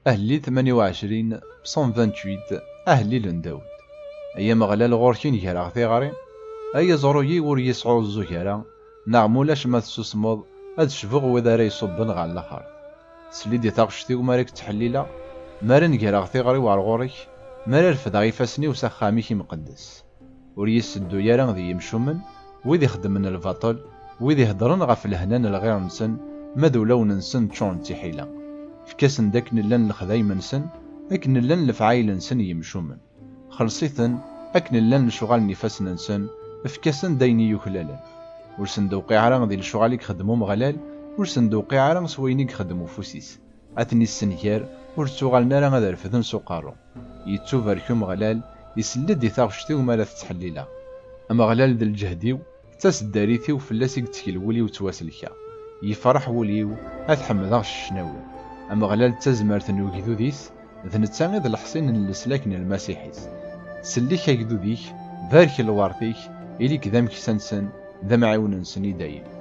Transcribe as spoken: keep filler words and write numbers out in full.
Ahellil tmanya u ɛecrin, Psaume vingt-huit, ahellil n Dawed. Ay Ameɣlal, ɣur-k i n-greɣ tiɣri, ay aẓru-iw ur yi-sɛuẓẓug ara, neɣ mulac ma tessusmeḍ, ad cbuɣ wid ara iṣubben ɣer laxert. Sel-d i taɣect-iw mi ara k-ttḥellileɣ, mi ara n-greɣ tiɣri-w ar ɣur-k, mi ara refdeɣ ifassen-iw s axxam-ik imqeddes. Ur yi-sedduy ara di yimcumen, wid ixeddmen lbaṭel, wid iheddren ɣef lehna n lɣir-nsen, ma d ulawen-nsen ččuren d tiḥila. Efk-asen-d akken llan lexdayem-nsen, akken llan lefɛayel-nsen yimcumen. Xelleṣ-iten akken llan lecɣal n ifassen-nsen, efk-asen-d ayen i yuklalen. Ur sen-d-wqiɛ ara di lecɣal i ixeddem Umeɣlal, ur sen-d-wqiɛ ara s wayen i ixeddem ufus-is. Ad ten-issenger, ur ttuɣalen ara ad refden s uqerru. Yettubarek Umeɣlal, isell-d i taɣect-iw mi ara t-ttḥellileɣ. Ameɣlal d lǧehd-iw, d taseddarit-iw, fell-as i yettkel wul-iw ttwaselkeɣ. Yefreḥ wul-iw, ad t-ḥemdeɣ s ccnawi. Ameɣlal d tazmert n ugdud-is, d netta i d leḥṣin n leslak n lmasiḥ-is. Sellek agdud-ik, barek lwert-ik, ili-k d ameksa-nsen, d amɛiwen-nsen i dayem.